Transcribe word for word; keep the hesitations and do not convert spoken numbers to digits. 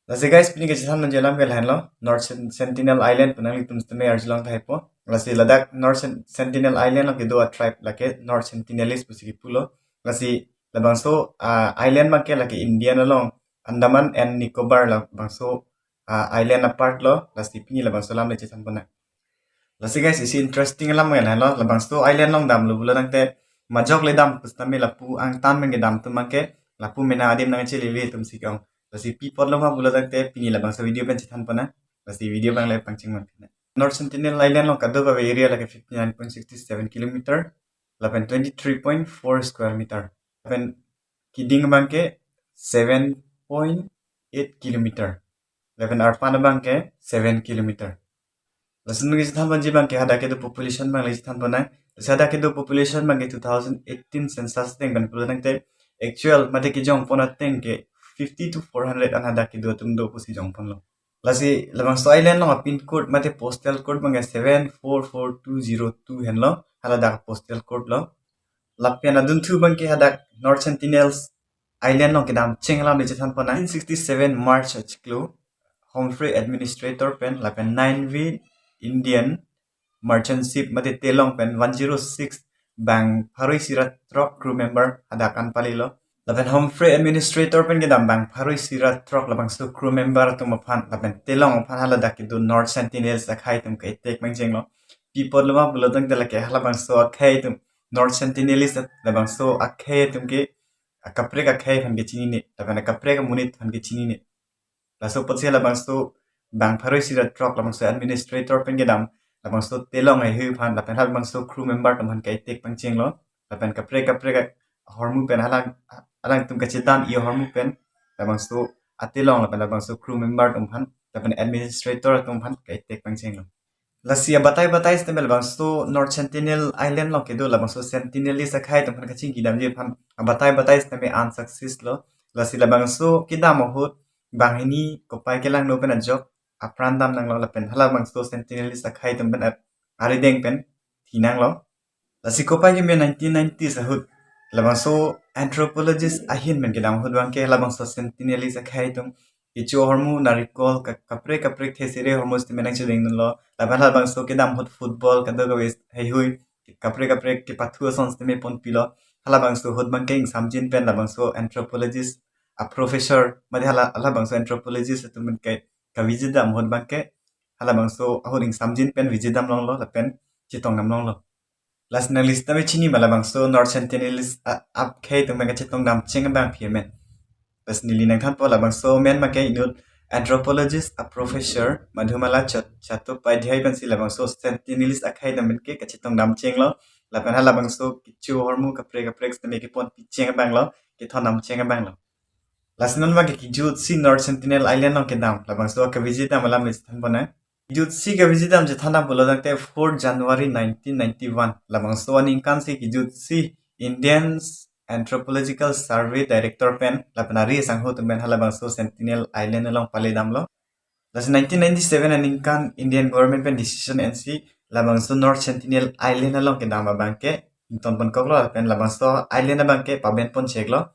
Lasi guys, pini kachethan nangji alam ke lahenlo, North Sen-, Sentinel Island pu nanglitum sitame arjulong tahai po. Lasi ladak North Sen-, Sentinel Island along kedo a-tribe lake North Sentinelese pusi kipulo. Lasi labangso, ah, island abangke lake Indian along Andaman and Nicobar labangso, ah, island apart lo. Lasi pini labangso alam le chethan ponnang. Lasi guys, isi interesting alam ke lahenlo, labangso island along damlo pulo tangte majok le dam pusitame lapu angtan abangke dam atum abangke lapu mena adim nangchelele atum si ke-ong. Lasi pi apot lo ma pulo tangte pini labangso video pen chethan ponnang. Lasi video abang le pangcheng man pina. North Sentinel Island along kadokave area lake fifty nine point six seven kilometer lapen twenty three point four square meter. Lapen keding abangke seven point eight kilometer. Lapen arpan abangke seven kilometer. Lason nangchethan ponji abangke hadak kedo population abang le chethan ponnang. Lasi hadak kedo population abangke two thousand eighteen census ateng pen pulo tangte actual mate kejong pon ateng ke fifty to four hundred an hadak kedo atum do pusi jong ponlo. Lasi labangso island along a-pin code mate postal code abangke seven four four two zero two henlo, haladak postal code lo. Lapen adunthu abangke hadak North Sentinels Island along kedam cheng alam le chethan ponnang. Nineteen sixty seven March achiklo Humphrey Administrator pen lapen nine V Indian Merchant Ship mate telong pen one zero six bang pharo isi ra throk crew member hadak an palilo. Lapen Humphrey Administrator pen kedam bang pharo isi ra throk labangso crew member atum aphan lapen telong aphan haladak kedo North Sentinels akhei atum ke-attack pangchenglo. Pi apot lo ma pulo tangte lake halabangso akhei atum, North Sentinelese labangso akhei atum ke akaprek akhei aphan ke chinine, lapen akaprek amonit aphan ke chinine. Laso apotsi labangso bang pharo isi ra throk labangso administrator pen kedam labangso telong haihui aphan lapen halabangso crew member atum aphan ke-attack pangchenglo. Lapen kaprek kaprek ahormu pen halang, alangtum kachedam-i ahormu pen labangso atelong lapen labangso crew member atum aphan lapen administrator atum aphan ke-attack pangchenglo. Lasi abatai batai sitame labangso North Sentinel Island along kedo labangso Sentinelese akhei atum aphan kachingkidamji aphan abatai batai sitame unsuccess lo. Lasi labangso kedam ahut banghini kopai kelangno pen ajok apran damnanglo lapen halabangso Sentinelese akhei atum pen a-, arideng pen thinanglo. Lasi kopai keme nineteen nineties ahut labangso anthropologist ahin pen kedam ahut abangke halabangso Sentinelese akhei atum kecho ahormu, narikol, ka-, kaprek kaprek thesere ahormu sitame nangchedengdunlo. Lapen halabangso kedam ahut football kadokave haihui kaprek kaprek kepathu ason sitame ponpilo. Halabangso ahut abangke ingsamjin pen labangso anthropologist a-professor mate hala, halabangso anthropologist atum pen ke kavisit dam ahut abangke halabangso ahut ingsamjin pen visit damlonglo lapen chetongdamlonglo. Lasi nangli sitame chini ma labangso North Sentinelese a-, akhei atum pen kachetongdam cheng abangpi amen. Lasi neli nangthanpo labangso amen abangke inut anthropologist a-professor Madhumala Chat-, Chattopadhyay pensi labangso Sentinelese akhei atum pen ke kachetongdam chenglo. Lapen halabangso kecho ahormu kaprek kaprek sitame keponpi cheng abanglo, kethondam cheng abanglo. Lasi non abangke kejutsi North Sentinel Island along kedam labangso kavisit dam alam le chethan ponnang. Kejutsi kavisit dam chethan dam pulo tangte fourth January nineteen ninety-one labangso aningkan si kejutsi Indian Anthropological Survey Director pen lapen ari asangho atum pen halabangso Sentinel Island along pale damlo. Lasi nineteen ninety-seven aningkan Indian government pen decision ensi labangso North Sentinel Island along kedam abangke ington ponkoklo lapen labangso island abangke paben poncheklo.